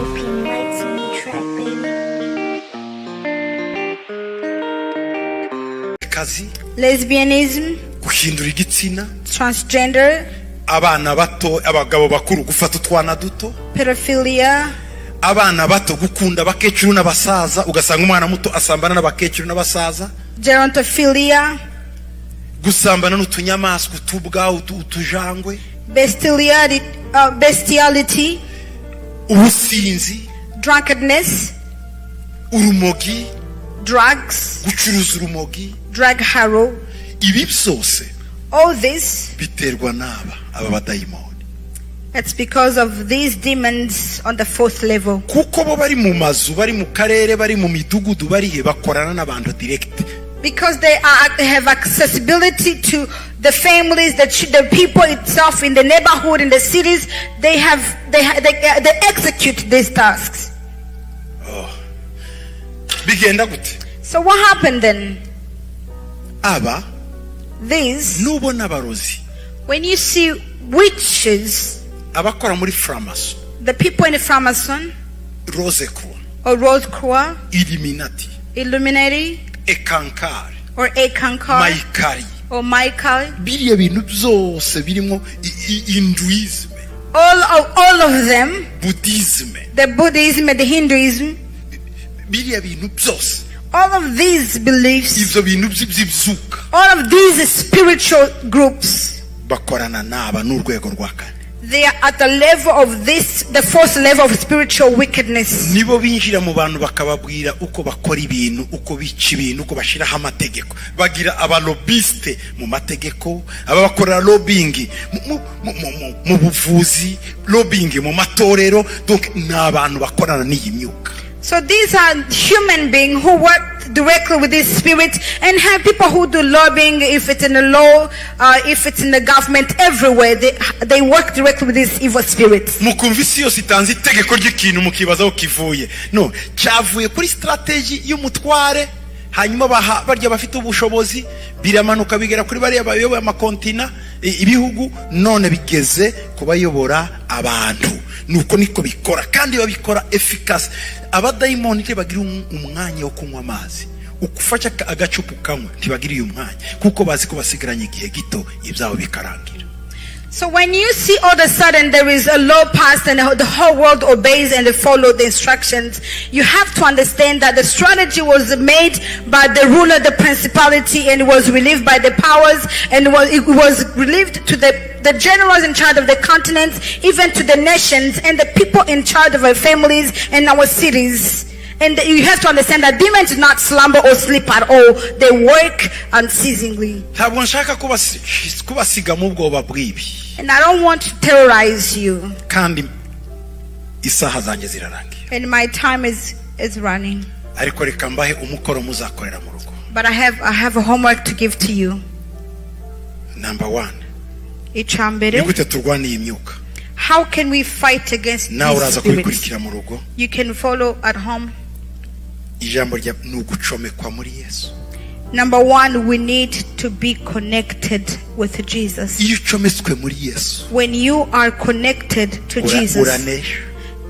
OP lights on the track, baby. Kazi Lesbianism, guhindura igitsina, transgender, abana bato, abagabo bakuru gufata utwana duto, pedophilia, abana bato gukunda abakecuru n'abasaza, ugasanga umwana muto asambana n'abakecuru n'abasaza, gerontophilia, gusambana n'utunyamaswa, utubwa, utujangwe, bestiality, bestiality, ubusinzi, drunkenness, urumogi, drugs, gucuruza urumogi. Drug harrow. Ibi byose All this, biterwa n'aba aba badayimoni. It's because of these demons on the fourth level. Kuko bo bari mu mazu, bari mu karere, bari mu midugudu, bari he, bakorana n'abantu direct. Because they have accessibility to the families, the people itself in the neighborhood, in the cities, they have, they, ha- they execute these tasks. Bigenda gute? So what happened then? Aba These, nubona abarozi, when you see witches, abakora muri franc-maçon, the people in the Freemason Rose Croix, or Rose Croix, Illuminati, Illuminati, Eckankar, or Eckankar, Mahikari, or Michael, biriya bintu byose birimo hinduisme, all of them, bouddhisme, the Buddhism and the Hinduism, biriya bintu byose, all of these beliefs, ibyo bintu by'ibyuka, all of these spiritual groups, bakorana n'aba n'urwego rwa kane. They are at the level of this, the fourth level of spiritual wickedness. Nibo binjira mu bantu bakababwira uko bakora ibintu, uko bica ibintu, uko bashyiraho amategeko, bagira abalobbyiste mu mategeko, ababakorera lobbying mu buvuzi, lobbying mu matorero. Donc ni abantu bakorana n'iyi myuka. So these are human beings who work directly with this spirit and have people who do lobbying, if it's in the law, if it's in the government, everywhere. They work directly with these evil spirits. Mukumva isi yose itanze itegeko ry'ikintu, mukibaza aho kivuye. No cyavuye kuri strategy y'umutware, hanyuma baha barya bafite ubushobozi, biramanuka bigera kuri bariya bayoboye amakontina, ibihugu, none bigeze ku bayobora abantu. Nuko niko bikora kandi babikora efficace. Abadayimoni ntibagira umwanya wo kunywa amazi. Ufashe agacupa ukanywa, ntibagira uyu mwanya kuko bazi ko basigaranye igihe gito, ibyabo bikarangira. So when you see all of a sudden there is a law passed and the whole world obeys and they follow the instructions, you have to understand that the strategy was made by the ruler, the principality, and it was relieved by the powers, and it was relieved to the generals in charge of the continents, even to the nations and the people in charge of our families and our cities. And you have to understand that demons do not slumber or sleep at all. They work unceasingly. Ntabwo nshaka kubasigamo ubwoba bw'ibi. And I don't want to terrorize you. Kandi isaha zanjye zirarangiye. And my time is running. Ariko reka mbahe umukoro muzakorera mu rugo. But I have a homework to give to you. Number one, Icambere. Ni gute turwana iyi myuka? How can we fight against Nawe these uraza spirits? kubikurikira mu rugo. You can follow at home. Ijambo rya ni ugucomekwa muri Yesu. Number one, we need to be connected with Jesus. Iyo ucometswe muri Yesu, When you are connected to Jesus, uranesha.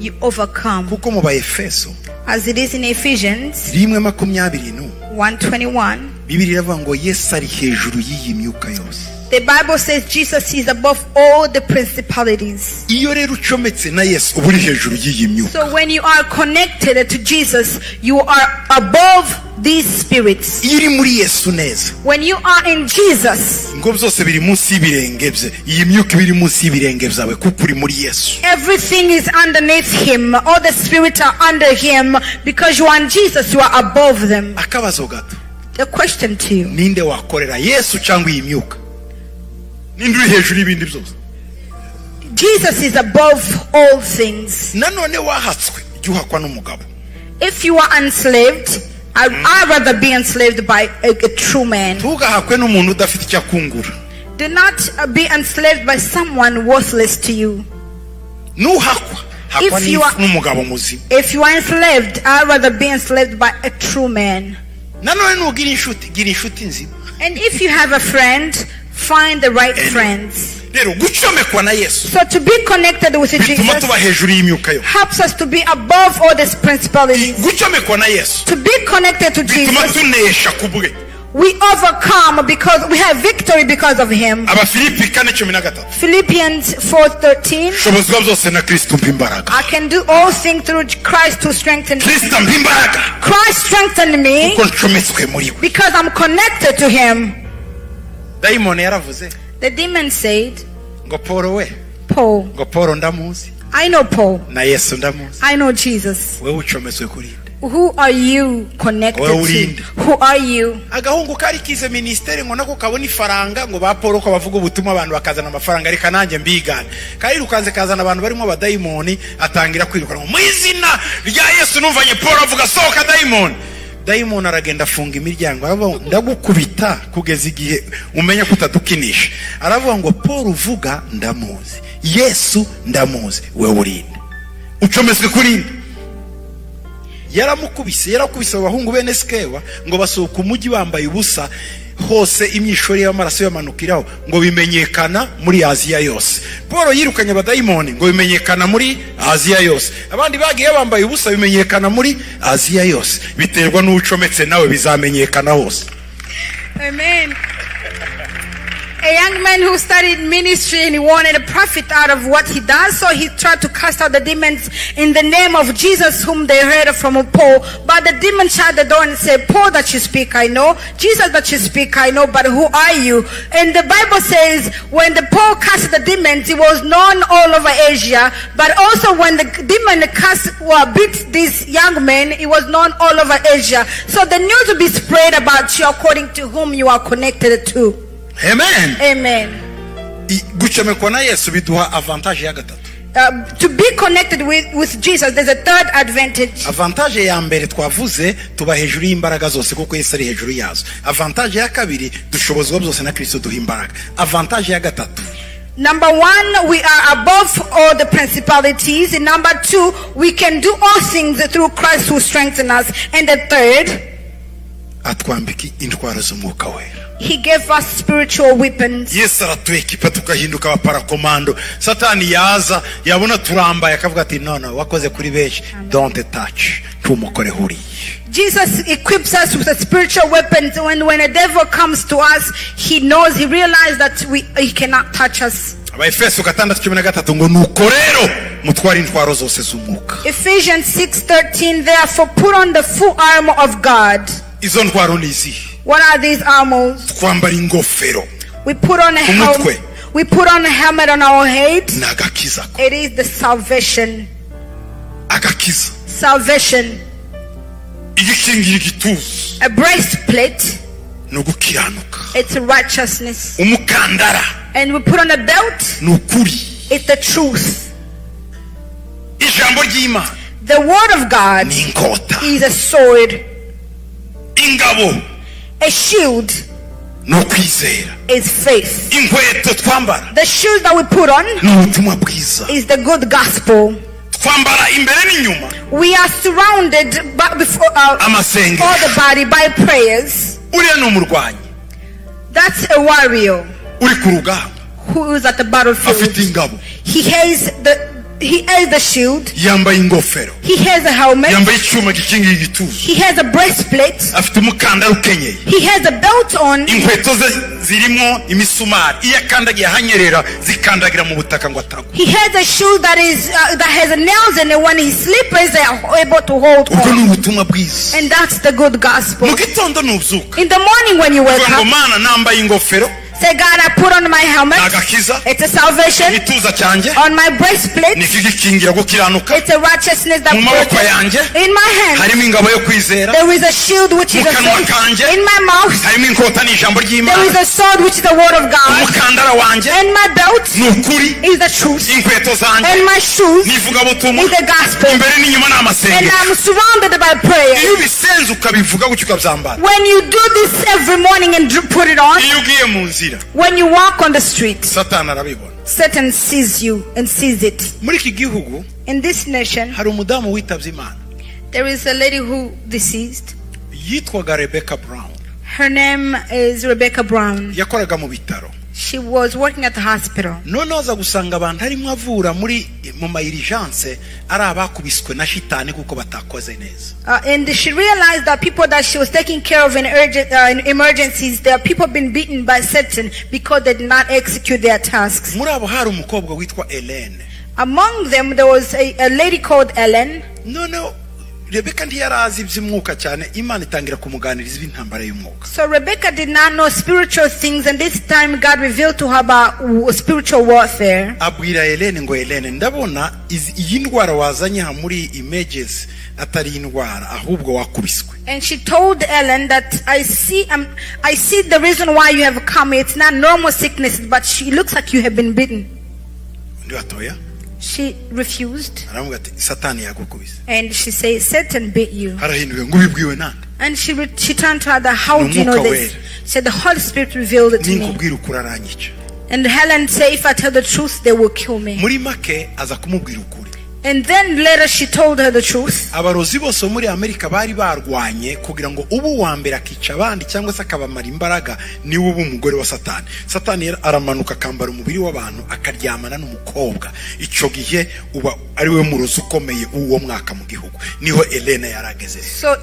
You overcome. Kuko mu Baefeso As it is in Ephesians 1:21, 1:21, Bibiri iravuga ngo Yesu ari hejuru y'iyi myuka yose. The Bible says Jesus is above all the principalities. Iyo rero ucometse na Yesu, uba uri hejuru y'iyi myuka. So when you are connected to Jesus, you are above these spirits. Iyo uri muri Yesu neza, When you are in Jesus, ngo byose biri munsi y'ibirenge bye. Iyi myuka iba iri munsi y'ibirenge byawe kuko uri muri Yesu. Everything is underneath him. All the spirits are under him. Because you are in Jesus, you are above them. Akabazo gato. The question to you. Ninde wakorera, Yesu cyangwa iyi myuka? Ninde uri hejuru y'ibindi byose? Jesus is above all things. Nanone wahatswe, jya uhakwa n'umugabo. If you are enslaved, I'd rather be enslaved by a true man. Ntugahakwe n'umuntu udafite icyo akungura. Do not be enslaved by someone worthless to you. Nuhakwa, hakwa If you are- n'umugabo muzima. If you are enslaved, I'd rather be enslaved by a true man. Nanone nugira inshuti, gira inshuti nzima. And if you have a friend, find the right friends. Rero gucomekwa na Yesu So to be connected with bituma Jesus tuba hejuru y'imyuka yose. Helps us to be above all these principalities. Gucomekwa na Yesu To be connected to bituma Jesus, tunesha ku bwe. We overcome because we have victory because of him. Abafilipi 4:13. Philippians 4:13. Shobozwa byose na Kristo umpa imbaraga. I can do all things through Christ who strengthens me. Kristo ampa imbaraga Christ strengthened me kuko ncometswe muri we. Because I'm connected to him. Dayimoni yaravuze The demon said, ngo Paul we, "Paul, ngo Paul ndamuzi, I know Paul. Na Yesu ndamuzi. I know Jesus. Wewe ucometswe kuri nde? Who are you connected Wowe urinde? To? Who are you?" Agahungu kari kize minisiteri ngo nako kabona ifaranga ngo ba Paul ko bavuga ubutumwa abantu bakazana amafaranga, reka nanjye mbigane. Karirukanze kazana abantu barimo abadayimoni, atangira kwirukanwa mu izina rya Yesu. Numvanye Paul avuga, sohoka dayimoni. Dayimoni aragenda afunga imiryango, aravuga ngo ndagukubita kugeza igihe umenya ko utadukinisha. Aravuga ngo Paul uvuga ndamuzi, Yesu ndamuzi, wewe urinde? Ucometswe kuri nde? Yaramukubise, yarakubise abo bahungu bene Sikewa ngo basohoka umujyi bambaye ubusa hose, imyishori y'amaraso yamanukiraho, ngo bimenyekana muri Aziya yose. Paul yirukanye abadayimoni ngo bimenyekana muri Aziya yose. Abandi bagiye bambaye ubusa, bimenyekana muri Aziya yose. Biterwa n'ucometse nawe, bizamenyekana hose. Amen. A young man who studied ministry and he wanted a profit out of what he does, so he tried to cast out the demons in the name of Jesus, whom they heard from Paul. But the demon shut the door and said, "Paul that you speak, I know. Jesus that you speak, I know. But who are you?" And the Bible says when the Paul cast the demons, it was known all over Asia. But also when the demon cast, well, beat this young man, it was known all over Asia. So the news will be spread about you according to whom you are connected to. Amen. Amen. Gucomekwa na Yesu biduha avantage ya gatatu. To be connected with Jesus, there's a third advantage. Avantage ya mbere twavuze, tuba hejuru y'imbaraga zose kuko Yesu ari hejuru yazo. Avantage ya kabiri, dushobozwa byose na Kristo duha imbaraga. Avantage ya gatatu, Number one, we are above all the principalities. And number two, we can do all things through Christ who strengthens us. And the third, atwambika intwaro z'umwuka wera. He gave us spiritual weapons. Yesu aratwekipa tugahinduka abaparakomando. Satani yaza yabona turambaye akavuga ati no no, wakoze kuri benshi, don't touch, ntumukoreho uriya. Jesus equips us with the spiritual weapons. When the devil comes to us, he knows, he realizes that he cannot touch us. Abaefeso 6:13 ngo nuko rero mutware intwaro zose z'umwuka. Ephesians 6:13, "Therefore put on the full armor of God." Izo ntwaro ni izihe? What are these armors? Twambara ingofero. We put on a Ku mutwe. helmet. We put on a helmet on our head. Ni agakiza ko. It is the salvation. Agakiza. Salvation. Igikingira igituza A breastplate. Ni ugukiranuka. It's righteousness. Umukandara And we put on a belt. Ni ukuri. It's the truth. Ijambo ry'Imana The word of God ni inkota. Is a sword. Ingabo A shield ni ukwizera. Is faith. Inkweto twambara The shoes that we put on ni ubutumwa bwiza. Is the good gospel. Twambara imbere n'inyuma We are surrounded by, before, amasengesho. All the body by prayers. Uriya ni umurwanyi That's a warrior uri ku rugamba who is at the battlefield. afite ingabo. He has the shield. Yambaye ingofero. He has a helmet. Yambaye icyuma gikingiye igituza. He has a breastplate. Afite umukandara ukenyeye. He has a belt on. Inkweto ze zirimo imisumari, iyo akandagiye ahanyerera zikandagira mu butaka ngo atagwa. He has a shoe that has nails in it. When he slippers, they are able to hold Ubwo on. Ni ubutumwa bwiza. And that's the good gospel. Mu gitondo nubyuka In the morning when you wake uvuga ngo up, Mana, nambaye ingofero, say, "God, I put on my helmet." Ni agakiza. It's a salvation. Igituza cyanjye On my breastplate, ni ikigikingira gukiranuka. It's a righteousness that Mu maboko protects. yanjye In my hand, harimo ingabo yo kwizera. There is a shield which is Mu a kanwa faith. kanjye In my mouth, harimo inkota n'ijambo there ry'Imana. Is a sword which is the word of God. Umukandara wanjye And my belt ni ukuri. Is the truth. Inkweto zanjye And my shoes ni ivugabutumwa. Is the gospel. Imbere n'inyuma ni And amasengesho. I'm surrounded by prayer. Iyo ubisenze ukabivuga gutyo ukabyambara, When you do this every morning and put it on, iyo ugiye mu nzira, when you walk on the street, Satani arabibona. Satan sees you and sees it. Muri iki gihugu In this nation, hari umudamu witabye Imana. There is a lady who deceased. Yitwaga Rebecca Brown. Her name is Rebecca Brown. Yakoraga mu bitaro. She was working at the hospital. Noneho aza gusanga abantu arimo avura muri mu ma urgence ari abakubiswe na shitani kuko batakoze neza. And she realized that people that she was taking care of in emergencies, there are people been beaten by Satan because they did not execute their tasks. Muri abo hari umukobwa witwa Helene. Among them, there was a lady called Ellen. Noneho Rebeka ntiyari azi iby'umwuka cyane, Imana itangira kumuganiriza iby'intambara y'umwuka. So Rebecca did not know spiritual things, and this time God revealed to her about spiritual warfare. Abwira Helene ngo: "Helene, ndabona iyi ndwara wazanye aha muri emergency atari indwara, ahubwo wakubiswe." And she told Ellen that I see the reason why you have come. It's not normal sickness, but she looks like you have been beaten. Undi ati: "Oya." She refused, Aramubwira ati: "Satani yagukubise." and she said, "Satan beat you." Arahinduka ngo: "Ubibwiwe nande?" And she turned to her, that, "How do you know this?" Umwuka. She said, "The Holy Spirit revealed it to me." "Ninkubwira ukuri aranyica." And Helen said, "If I tell the truth, they will kill me." Muri make aza kumubwira ukuri. And then later she told her the truth. Abarozi bose bo muri Amerika bari barwanye kugira ngo ube uwa mbere akica abandi cyangwa se akabamara imbaraga, niwe uba umugore wa Satani. Satani rero aramanuka akambara umubiri w'abantu, akaryamana n'umukobwa. Icyo gihe uba ari we murozi ukomeye w'uwo mwaka mu gihugu. Niho Elena yarageze. So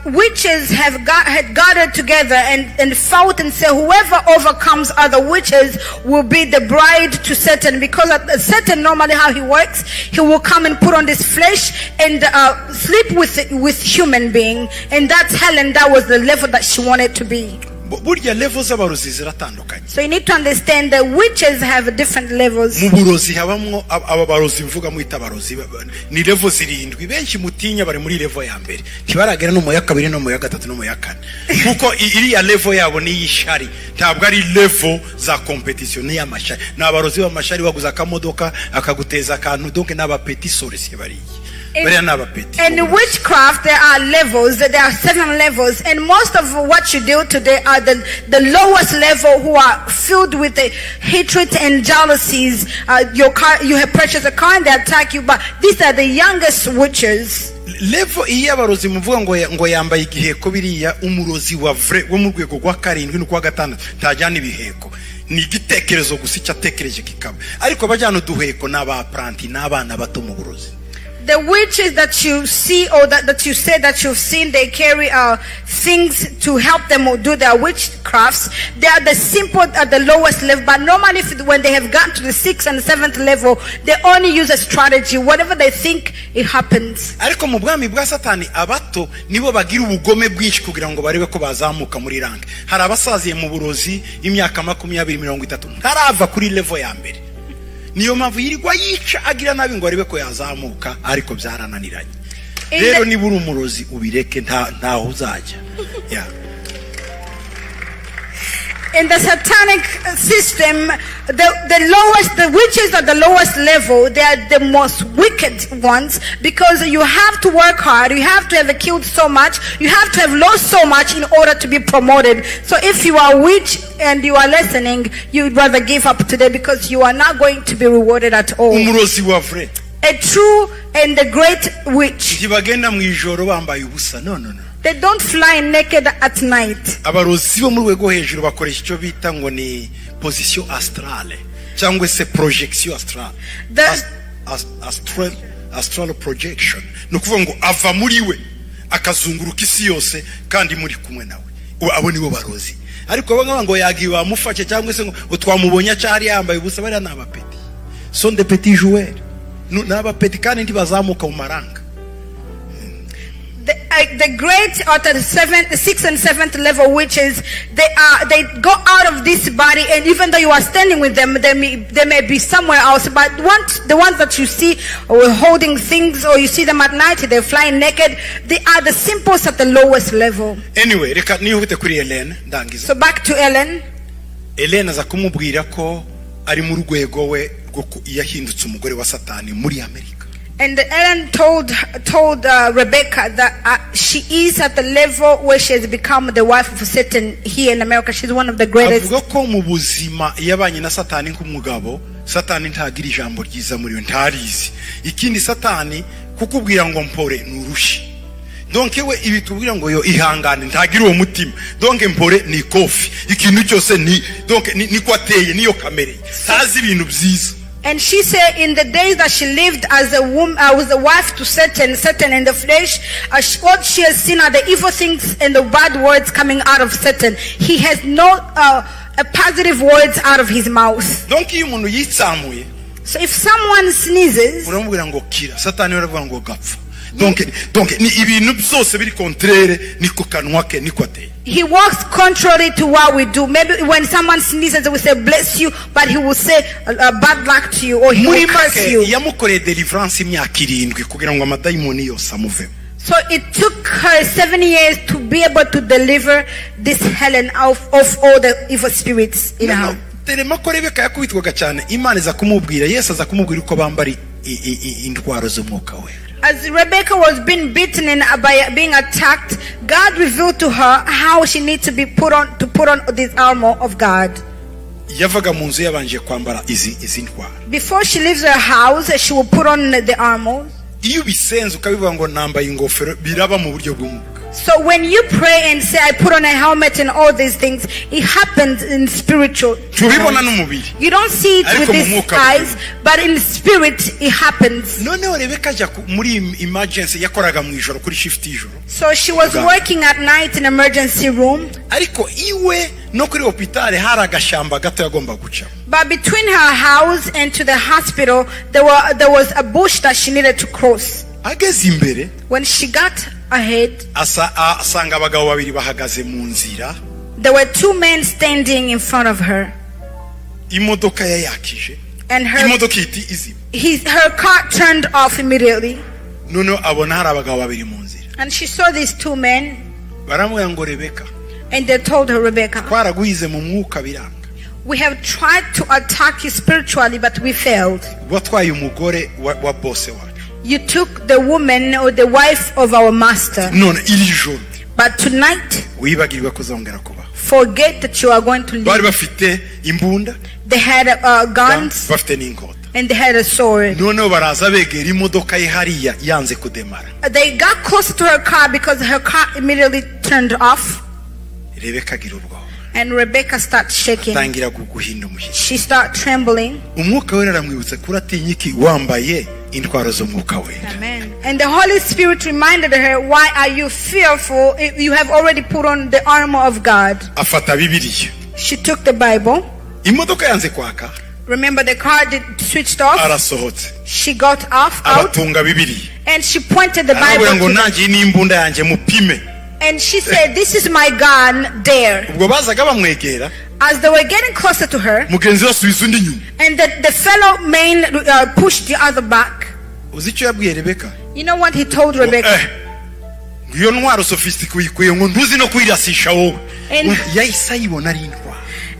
witches had gathered together and fought and said, whoever overcomes other witches will be the bride to Satan. Because Satan, normally how he works, he will come and put on this flesh and sleep with human being. And that's Helen, that was the level that she wanted to be. Burya level z'abarozi ziratandukanye. So you need to understand that witches have different levels. Mu burozi habamwo aba barozi mvuga mwita abarozi ni level zirindwi. Benshi mutinya bari muri level ya mbere, ntibaragera no mu ya kabiri, no mu ya gatatu, no mu ya kane, kuko iriya level yabo ni iy'ishari, ntabwo ari level za competition, ni iy'amashari. Ni abarozi b'amashari, baguze akamodoka akaguteza akantu. Donc ni aba petits sorciers bariya. Bariya ni aba petits. In witchcraft, there are levels. There are seven levels. And most of what you do today are the lowest level, who are filled with the hatred and jealousies. Your car, you have purchased a car and they attack you. But these are the youngest witches. Level iyo abarozi muvuga ngo yambaye igiheko, biriya umurozi wa vrai wo mu rwego rwa karindwi n'ukwa gatandatu ntajyana ibiheko, ni igitekerezo gusa, icyo atekereje kikaba. Ariko abajyana uduheko ni aba apprentis, ni abana bato mu burozi. The witches that you see or that you say that you've seen, they carry things to help them do their witchcrafts. They are the simple at the lowest level. But normally, when they have gotten to the sixth and seventh level, they only use a strategy. Whatever they think, it happens. Ariko mu bwami bwa Satani abato nibo bagira ubugome bwinshi kugira ngo barebe ko bazamuka muri rank. Hari abasaziye mu burozi imyaka 20, 30, ntarava kuri level ya mbere. Niyo mpamvu yirirwa yica, agira nabi ngo arebe ko yazamuka, ariko byarananiranye. Rero niba uri umurozi ubireke, ntaho uzajya. Yeah. In the satanic system, the witches at the lowest level, they are the most wicked ones because you have to work hard, you have to have killed so much, you have to have lost so much in order to be promoted. So if you are a witch and you are listening, you'd rather give up today because you are not going to be rewarded at all. Umurozi wa vrai A true and the great witch, ntibagenda mu ijoro bambaye ubusa. No, no, no. they don't fly naked at night. Abarozi bo mu rwego hejuru bakoresha icyo bita ngo ni position astrale cyangwa se projection astrale. Astral projection ni ukuvuga ngo ava muri we akazunguruka isi yose kandi muri kumwe nawe. Abo nibo barozi. Ariko abo ngabo ngo yagiye bamufashe cyangwa se ngo twamubonye acyari yambaye ubusa, bariya ni aba petits, sont des petits joueurs. Ni aba petits kandi ntibazamuka mu ma rank. The great or the seventh, the sixth and seventh level witches, they go out of this body, and even though you are standing with them, they may be somewhere else. But the ones that you see or holding things, or you see them at night, they're flying naked. They are the simplest at the lowest level. Anyway, reka nihute kuri Helene ndangiza. So back to Ellen. Helene aza kumubwira ko ari mu rwego we rwo yahindutse umugore wa Satani muri Amerika. And Ellen told Rebecca that she is at the level where she has become the wife of Satan here in America. She's one of the greatest. Avuga ko mu buzima yabanye na Satani nk'umugabo, Satani ntagira ijambo ryiza muri we, ntarizi. Ikindi, Satani kukubwira ngo mpore ni urushi. Donc we ibi tubwira ngo yo ihangane, ntagira uwo mutima. Donc mpore ni kofi, ikintu cyose ni donc niko ateye, niyo kamere ye. Ntazi ibintu byiza. And she said in the days that she lived as a woman, was a wife to Satan, Satan in the flesh, what she has seen are the evil things and the bad words coming out of Satan. He has no positive words out of his mouth. Donc iyo umuntu yitsamuye, So if someone sneezes, uramubwira ngo kira, Satani we aravuga ngo gapfa. Donc ni ibintu byose biri contraire, niko kanwa ke, niko ateye. He works contrary to what we do. Maybe when someone sneezes, we say, "Bless you," but he will say, "Bad luck to you," or he Muri will curse make, you. Yamukoreye deliverance imyaka 7 kugira ngo amadayimoni yose amuvemo. So it took her 7 years to be able to deliver this Helen of all the evil spirits in her. Terema ko Rebeka yakubitwaga cyane, Imana iza kumubwira, Yesu aza kumubwira uko bambara intwaro z'umwuka wera. As Rebecca was being beaten and by being attacked, God revealed to her how she needs to put on this armor of God. Yavaga mu nzu yabanje kwambara izi ntwaro. Before she leaves her house, she will put on the armor. Iyo ubisenze ukabivuga ngo nambaye ingofero, biraba mu buryo bw'umwuka. So when you pray and say, "I put on a helmet" and all these things, it happens in spiritual. Ntubibona n'umubiri. You don't see it with Ariko mu these mwuka. eyes, but in spirit it happens. Noneho Rebeka ajya muri emergency, yakoraga mu ijoro kuri shift y'ijoro. So she was God. Working at night in emergency room. Ariko iwe no kuri hôpital hari agashyamba gato yagomba gucamo. But between her house and to the hospital, there was a bush that she needed to cross. Ageze imbere, When she got ahead, asanga abagabo babiri bahagaze mu nzira. There were two men standing in front of her. Imodoka yayakije, And her, imodoka ihita izima. Her car turned off immediately. Noneho abona hari abagabo babiri mu nzira. And she saw these two men, Baramubwira ngo Rebeka, and they told her, "Rebecca, twaraguhize mu mwuka biranga. We have tried to attack you spiritually, but we failed. Watwaye umugore wa boss wacu. You took the woman or the wife of our master. None iri joro, But tonight, wibagirwe kuzongera kubaho." forget that you are going to Bari live." bafite imbunda, They had guns bafite n'inkota. And they had a sword. Noneho baraza begera imodoka ye hariya yanze kudemara. They got closer to her car because her car immediately turned off. Rebeka agira ubwoba. And Rebecca starts shaking. Atangira guhinda umushyitsi. She starts trembling. Umwuka wera aramwibutsa ko uratinya iki wambaye intwaro z'umwuka wera. Amen. And the Holy Spirit reminded her, "Why are you fearful? You have already put on the armor of God." Afata Bibiliya. She took the Bible. Imodoka yanze kwaka. Remember, the car did, switched off. Arasohotse. She got off out Abatunga Bibiliya. And she pointed the Bible Arababwira ngo to them. nanjye iyi ni imbunda yanjye, mupime. And she said, "This is my gun there." Ubwo bazaga bamwegera, As they were getting closer to her, mugenzi we asubiza undi inyuma. And the fellow man pushed the other back. Uzi icyo yabwiye Rebeka? You know what he told Rebecca? Eh, ngo iyo ntwaro sophistiqué uyikuye, ngo ntuzi no kuyirasisha wowe. Yahise ayibona ari intwaro.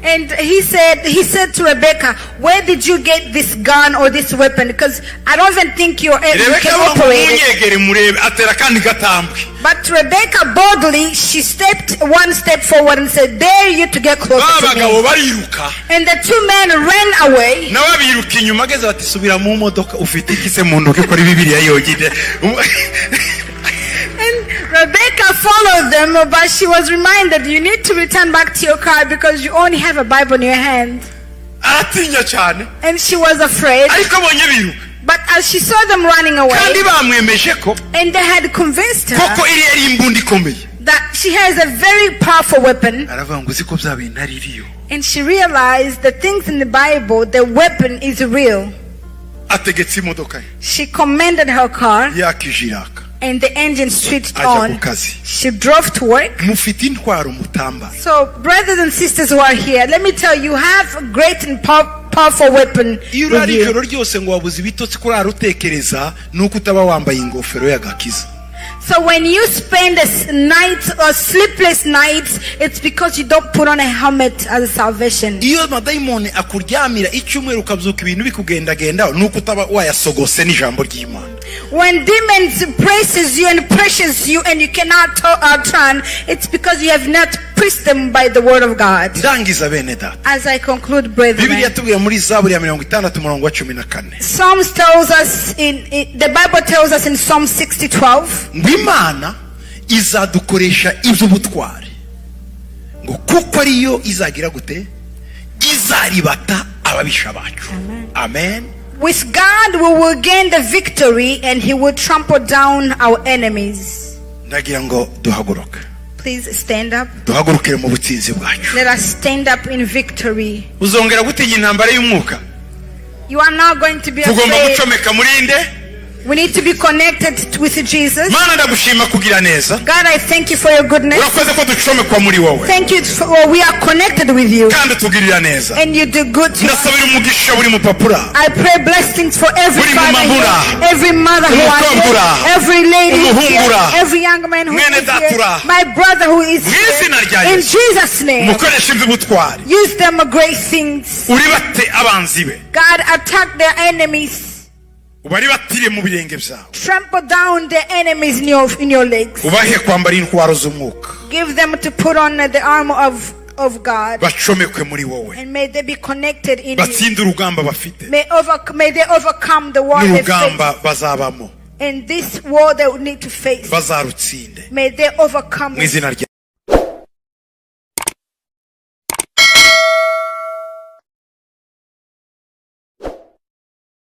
And he said to Rebecca, "Where did you get this gun or this weapon? Because I don't even think you Rebeka can ngo operate it." munyegere murebe, atera akandi gatambwe. But Rebecca boldly, she stepped one step forward and said, "Dare you to get closer Ba to bagabo me." bariruka. And the two men ran away. Nawe abiruka inyuma, ageze bati subira mu modoka, ufite iki se mu ntoki kuri Bibiliya yonyine? And Rebecca followed them, but she was reminded, "You need to return back to your car because you only have a Bible in your hand." Aratinya cyane. And she was afraid. Ariko abonye biruka, But as she saw them running away, kandi bamwemeje ko and they had convinced her koko iriya ari imbunda ikomeye, that she has a very powerful weapon, aravuga ngo uzi ko bya bintu ari riyo. And she realized the things in the Bible, the weapon is real. Ategetse imodoka ye. She commanded her car, Yakije iraka. And the engine switched Ajya ku on. kazi. She drove to work. Mufite intwaro mutamba. So, brothers and sisters who are here, let me tell you, you have a great and powerful weapon Iyo with urara you. ijoro ryose ngo wabuze ibitotsi, kurara utekereza nuko utaba wambaye ingofero y'agakiza. So when you spend a night or sleepless nights, it's because you don't put on a helmet as a salvation. Iyo amadayimoni akuryamira icyumweru, ukabyuka ibintu bikugendagenda, nuko utaba wayasogose n'ijambo ry'Imana. When demons presses you and pressures you and you cannot turn, it's because you have not pressed them by the word of God. Ndangiza, bene data. As I conclude, brethren, Bibiliya tubwira muri Zaburi ya 60 umurongo wa 14, Psalms tells us in the Bible tells us in Psalm 60:12, ngo Imana Izadukoresha iby'ubutwari, ngo kuko ariyo izagira gute? Izaribata ababisha bacu. Amen. With God, we will gain the victory and He will trample down our enemies. Ndagira ngo duhaguruke. Please stand up. Duhagurukire mu butsinzi bwacu. Let us stand up in victory. Uzongera gutinya intambara y'umwuka? You are not going to be Tugomba afraid. gucomeka muri nde? We need to be connected with Jesus. Mana, ndagushima kugira neza. God, I thank you for your goodness. Urakoze ko ducomekwa muri wowe. Thank you for we are connected with you Kandi utugirira neza. and you do good to us. Ndasabira umugisha buri mupapa uri aha. I pray blessings for every Buri father mumama uri here, aha. every mother who are Umukobwa uri aha. here, every lady who is Umuhungu uri here, aha. every young man who Mwene is data here, uri aha. my brother who is Mu izina rya here. In Yesu. Jesus' name, Umukoresha iby'ubutwari. Use them great things. Uribate abanzi be. God, attack their enemies. Ubaribatire mu birenge byawe. Trample down their enemies in your legs. Ubahe kwambara intwaro z'umwuka. Give them to put on the armor of God. Bacomekwe muri wowe. And may they be connected in you. Batsinde urugamba bafite. May they overcome the war they face. N'urugamba bazabamo. And this war they will need to face. Bazarutsinde. May they overcome Mu it. izina rya